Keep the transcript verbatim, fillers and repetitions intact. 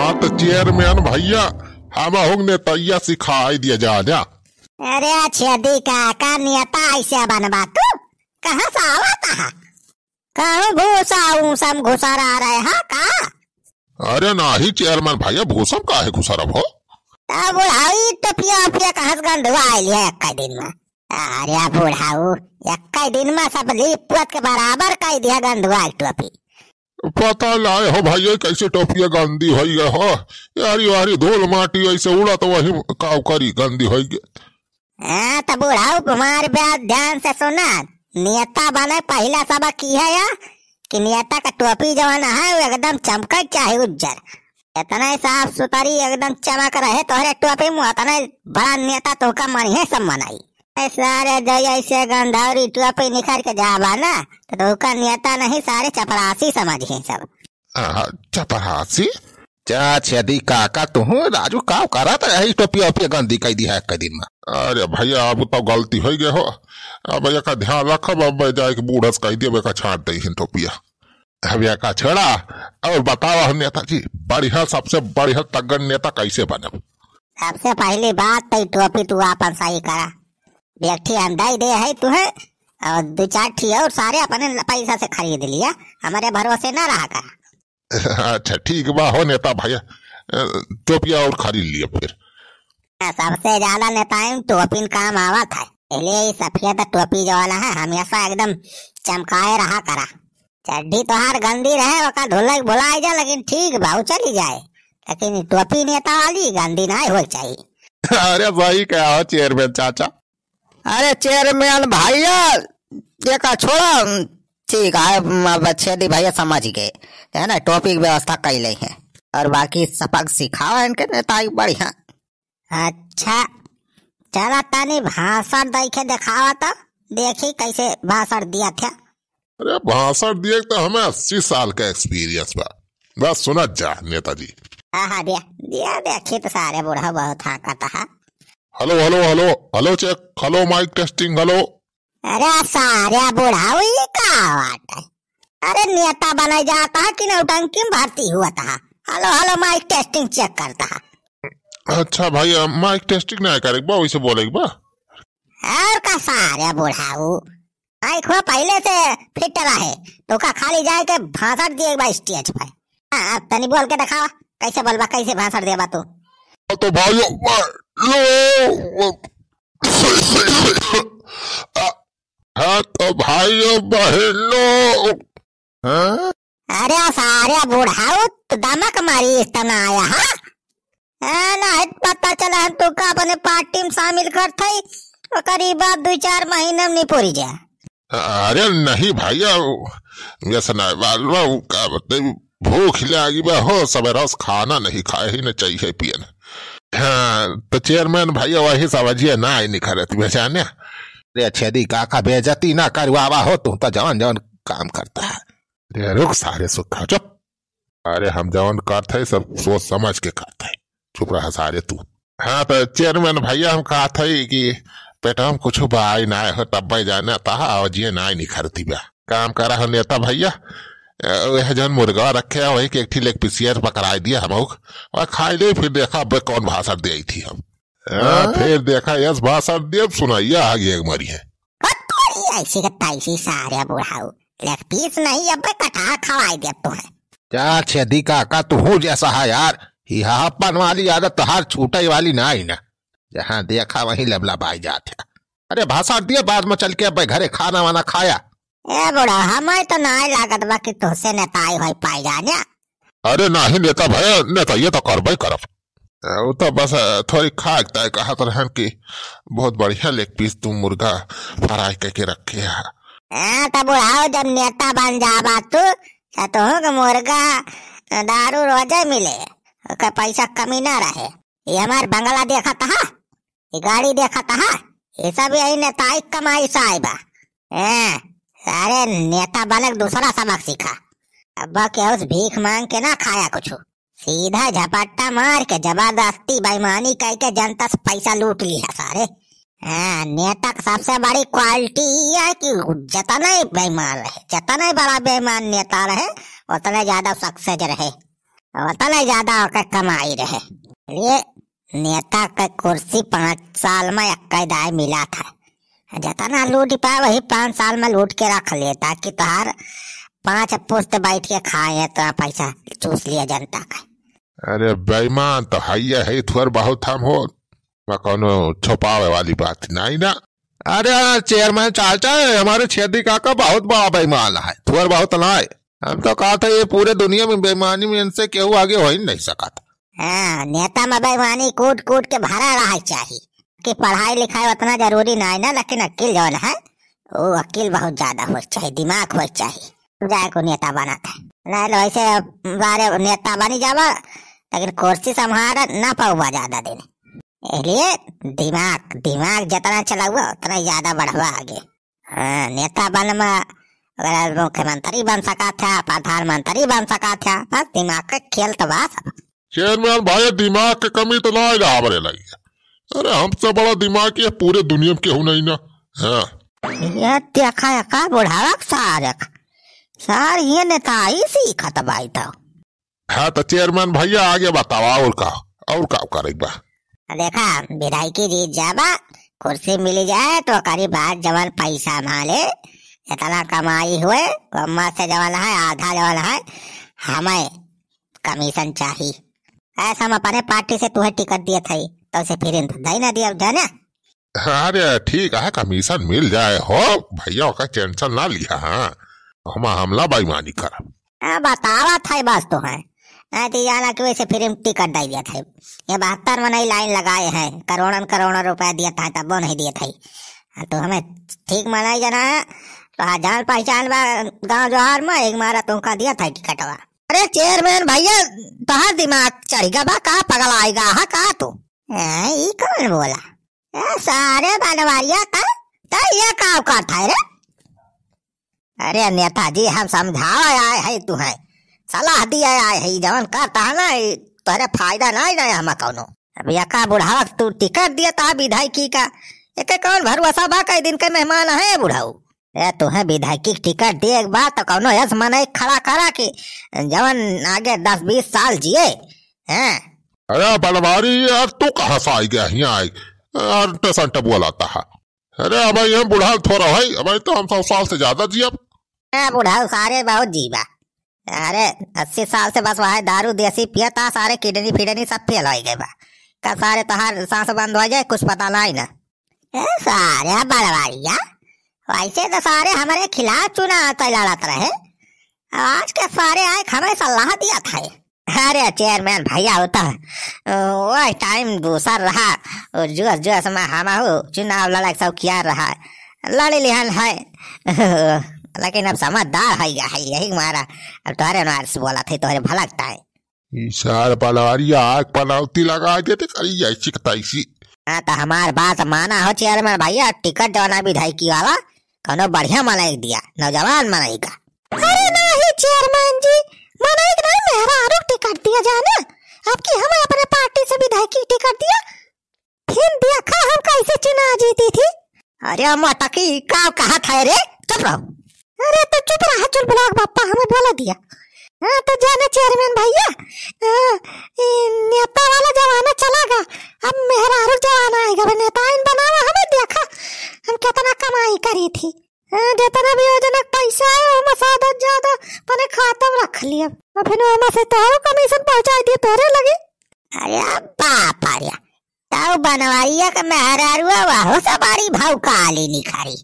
हाँ तो चेयरमैन भइया, हमहूँ नेतइया सिखाई दिया जा जा। अरे छेदी काका, नेता ऐसे बनबा तू? कहाँ से आवत हा? कहूँ भूसा ऊसा में घुसरा रहे हा का? अरे नाही चेयरमैन भइया, भूसा में काहे घुसरब हो? तब बुढ़ाऊ ई टोपिया ओपिया कहाँ से गंधुआ आइल है एक्कै दिन में? अरे बुढ़ाऊ, एक्कै दिन में सब लीप पोत के बराबर कइ दिया गंधुआ टोपी। पता नाय हो भइया, कैसे टोपिया गंदी होइ गए हो। यारी वारी धूल माटी ऐसे उड़त, वही काव करी गंदी होइ गए। हाँ, तो बुढ़ऊ हमार बात ध्यान से सुना। नेता बने पहिला सबक ई है या कि नेता का टोपी जवन है, वो एकदम चमके चाहे उज्जर। इतना ही साफ सुथरी एकदम चमक रहे तोहरे टोपी में, उतना ही बड़ा नेता तोहका मनिहे सब मनई। ए सारे, जय ऐसे गंधौरी टोपी निखर के जाबा ना, तो तोहका नेता नहीं, सारे चपरासी समझिहे सब। आहा, चपरासी? जा छेदी काका, तुहू राजू काव करत रही, टोपी ओपी गंदी कइ दिया एक्कै दिन में। अरे भइया, अब तो गलती होइ गए हो, अब एका ध्यान रखब, अब मैं जाइके बूढ़ा से कहि दिया, एका छाँट दइहिन टोपिया। अब एका छोड़ा, और बतावा हम नेताजी, बढ़िया, सबसे बढ़िया तगड़ नेता कैसे बनब? सबसे पहली बात तो ई टोपी तू आपन सही करा, एक ठी हम दइ दे है तुहे, और दुइ चार ठी और सारे अपने पैसा से खरीद लिया, हमरे भरोसे ना रहा करा। अच्छा ठीक बा हो नेता भइया, अ, टोपिया और खरीद लिया फिर। हाँ, सबसे ज्यादा नेताइन टोपिन काम आवत है, इसलिए ई सफेद टोपी जौन है हमेशा एकदम चमकाए रहा करा। चड्ढी तोहार गंदी रहे, ओका धुलाई भुलाई जा, लेकिन ठीक बा, उ चली जाए, लेकिन ई टोपी नेता वाली गंदी नाहीं होइ चाहिए। अरे सही कहा हो चेयरमैन चाचा। अरे चेयरमैन भइया, एका छोड़ा, ठीक है, अब छेदी भइया समझ गए, है ना, टोपी की व्यवस्था कइ लेहे हैं, और बाकी सबक सिखावा इनके नेताई बढ़िया। अच्छा, चला तनी भाषण दइके देखावा तो, देखी कैसे भाषण दिया था। अरे भाषण दिए तो हमें अस्सी साल का experience बा, बस सुनत जा नेताजी। हाँ, हाँ, दिया, दिया, देखी तो सारे बुढ़ऊ बहुत हाँकत हा। हेलो, हेलो, हेलो, हेलो, check, हेलो, mic testing, हेलो। अरे सारे बुढ़ऊ, ई का बात है? अरे नेता बने जात हा कि नौटंकी में भर्ती हुआ था? हेलो, हेलो, mic testing check करता हा। अच्छा भाई, mic testing ना करे बा, वैसे बोले बा। और का सारे बुढ़ऊ, mic हो पहले से fit रहे, तो का खाली जाइके भाषण दिए बा stage पे। हाँ, अब तनी बोल के देखावा, कैसे बोलबा, कैसे भाषण देबा तू? तो भाइयों, लो, हाँ, तो भाइयों, बहनों, हाँ? अरे सारे बुढ़ऊ, तो दमक मारी इस तना आया, हाँ? ए, ना, पता चला हम तोका अपने party में शामिल करत हई, ओकरी बाद दुइ चार महीना में निपोरी जा। अरे नहीं भइया, उ, वैसे ना, बाल बा, उ, का बताई, भूख लागी बा हो, सबेरा से खाना नहीं खाए ही न चाहिए पिए न। हाँ, तो चेयरमैन भइया वही समझिए ना, आई निखरत बेचाने। अरे छेदी काका, बेइज्जती ना करवावा हो, तू तो जवन जवन काम करता है। अरे रुक सारे सुक्खा, चुप। अरे हम जवन करत है सब सोच समझ के करत है, चुप रहा सारे तू। हाँ तो चेयरमैन भइया हम कहत है कि पेटवा में कुछ बाई ना हो तब जाने तहा आवाजिए ना निखरती बा। काम करा हो नेता भइया, अ, वह जौन मुर्गा रखे है वही के एक ठी leg piece पकड़ाई दिया हम और खाई ले, फिर देखा अब कौन भाषण दे थी हम। हाँ, हाँ? फिर देखा यस भाषण दे, अब सुनाइया आगे एक मरी है। कतोरी ऐसी का तैसी सारे बुढ़ऊ। Leg piece नहीं, अबे कटहा खवाई दे तू है। जा छेदी काका, तू हूँ जैसा है यार, ही हापन वाली आदत तो हर छूटे वाली ना ही ना, जहाँ देखा वहीं लबला बाई जात है। अरे भाषण दिए, बाद में चल के अबे घरे खाना वाना खाया। ए बुढ़ा, हमें तो नाय लागत बा कि तोसे नेताई होई पाई जाने। अरे नाही नेता भइया, नेता ये तो करबे करब। अ, उ तो बस, अ, थोड़ी खाक ताय कहत रहन कि बहुत बढ़िया leg piece तू मुर्गा fry करके रखे है। हाँ, तो बुढ़ाऊ जब नेता बन जाबा तू, तो तोहू के मुर्गा, अ, दारू रोजे मिले, ओकर पैसा कमी ना रहे। ये हमार बंगला देखत हा, ये गाड़ी देखत हा, ये सब यही नेताई कमाई से आए बा। हैं, सारे नेता बने के दूसरा सबक सीखा। अब केहू से भीख मांग के ना खाया कुछ, सीधा झपट्टा मार के जबरदस्ती बेईमानी करके जनता से पैसा लूट लिया सारे। हाँ, नेता का सबसे बड़ी quality ये है कि जितना ही बेईमान रहे, जितना ही बड़ा बेईमान नेता रहे, उतने ज्यादा success रहे। ओतना ज्यादा ओकर कमाई रहे। ये नेता के कुर्सी पाँच साल में एक दाए मिला था। जितना लूट पाए वही पाँच साल में लूट के रख ले, ताकि तोहार पाँच पुस्त बैठ के खाए, इतना पैसा चूस लिया जनता का। अरे बेईमान तो हइये है, थोर बहुत हम हो, मैं कौनो छुपावे वाली बात नहीं ना। अरे चेयरमैन चाचा, हमारे छेदी काका बहुत बड़ा बेईमान है, थोर बहुत ना है। हम तो कहा था ये पूरे दुनिया में बेईमानी में इनसे केहू आगे हो ही नहीं सकत। हाँ, नेता में बेईमानी कूट कूट के भरा रहा चाहिए कि पढ़ाई लिखाई उतना जरूरी ना है ना, लेकिन अक्ल जौन है, वो अक्ल बहुत ज्यादा हो चाहिए, दिमाग हो चाहिए, जाए को नेता बनत है। नहीं तो ऐसे बारे नेता बनी जावा, लेकिन कुर्सी संभाल ना पाऊबा ज्यादा दिन। इसलिए दिमाग, दिमाग जितना चलाउबा उतना ज्यादा बढ़बा आगे। हाँ, नेता बन में अगर मुख्यमंत्री बन सका था, प्रधानमंत्री बन सका था, बस दिमाग का खेल तो बा सब। चेयरमैन भाई, दिमाग के कमी तो ना आइला हमरे लगे। अरे, हमसे बड़ा दिमाग ये पूरे दुनिया में केहू नहीं ना। हाँ। ये देखा, एका बुढ़ावा के सार एक। सार ये नेताई सीखत बाई तो। हाँ, तो चेयरमैन भैया, आगे बतावा, और का, और का करे के बा? देखा, विधायकी जीत जाबा, कुर्सी मिली जाए, तो ओकरी बाद जवन पैसा माले, इतना कमाई हुए, ओमा से जवन है, आधा जवन है, हमें कमीशन चाही। ऐसा हम अपने पार्टी से तुहे टिकट दिए थे, तो उसे फिर दे ना दिया, जाने। अरे ठीक है, कमीशन मिल जाए हो भैया, ओका टेंशन ना लिया। हाँ, हम हमला बेईमानी करब। हाँ, बतावा था बस तो है। नहीं तो जाना कि वैसे फ्री में टिकट दे दिया था। ये बहत्तर मनई लाइन लगाए हैं, करोड़न करोड़न रुपया दिया था, तब वो नहीं दिया था। हाँ, तो हमें ठीक मनाई जाना है। तो हाँ, जान पहचान बा गाँव जवार में, एक मारा तुमका दिया था टिकटवा। अरे चेयरमैन भैया, तोहार दिमाग चढ़ गया बा, का पगल आएगा, हाँ, का तू? ए, ई कौन बोला? ए, सारे बनवारिया का, तो ये का करता है रे? अरे नेताजी, हम समझावा आए है तुहे, सलाह दिया आए है, जवन करता है ना, ई तोहरे फायदा नहीं ना है हम कौनो। अब यका बुढ़ावा के तू टिकट दिया था विधायकी का, एके कौन भरोसा बा, कई दिन के मेहमान है बुढ़ाऊ। ए, तुहे विधायकी के टिकट दिए के बाद तो कौनो यस मनई खड़ा करा कि जवन आगे दस बीस साल जिए, हैं? अरे बनवारी यार, तू कहाँ से आई गया यहाँ आई? यार, टेसन टबुआ लाता है। अरे, अब हम बुढ़ा थोड़ा है, अब तो हम सौ साल से ज्यादा जियब। ए, बुढ़ाऊ सारे बहुत जीबा। अरे, अस्सी साल से बस वह दारू देसी पियता, सारे किडनी फिडनी सब फेल हो गए बा। का सारे तोहार सांस बंद हो जाए, कुछ पता नहीं ना। ए, सारे बनवारिया, वैसे तो सारे हमारे खिलाफ चुनाव तो लड़त रहे, आज के सारे आए हमें सलाह दिया था। अरे चेयरमैन भैया, वो तो, वो टाइम दूसर रहा, वो जोश जोश में हम हो चुनाव लड़क सब किया रहा, लड़ लिहन है। लेकिन अब समझदार है, है यही मारा। अब तोहरे नार से बोला थे, तोहरे भलक ताए। ई सार बनवारिया आग पनौती लगा देते करी ऐसी के तैसी। हाँ, तो हमार बात माना हो चेयरमैन भैया, टिकट जौना विधायकी वाला, कौनो बढ़िया मनई दिया, नौजवान मनई का। अरे नाही चेयरमैन जी, मनई के नहीं, मेहरारू टिकट दिया जाए ना। अब की हमें अपने पार्टी से विधायकी टिकट दिया, फिर देखा हम कैसे चुनाव जीती थी। अरे मटकी, का कहा था रे? चुप रहो। अरे तो चुप रहा, चुलबुला के बापा हमें बोला दिया। हाँ, तो जाने चेयरमैन भैया, हाँ, ई नेता वाला जमाना चला गा, अब मेहरारू जमाना आएगा, अब नेताइन बनावा हमें, देखा हम कितना कमाई करी थी। हाँ, जितना भी योजना के पैसा है, हम सादा ज्यादा अपने खाता में रख लिया, और फिर हम से तो कमीशन पहुंचा दिए तोरे लगे। अरे बाप रे, तब बनवारिया के मेहरारुआ वहो से बड़ी भाव काली निखारी।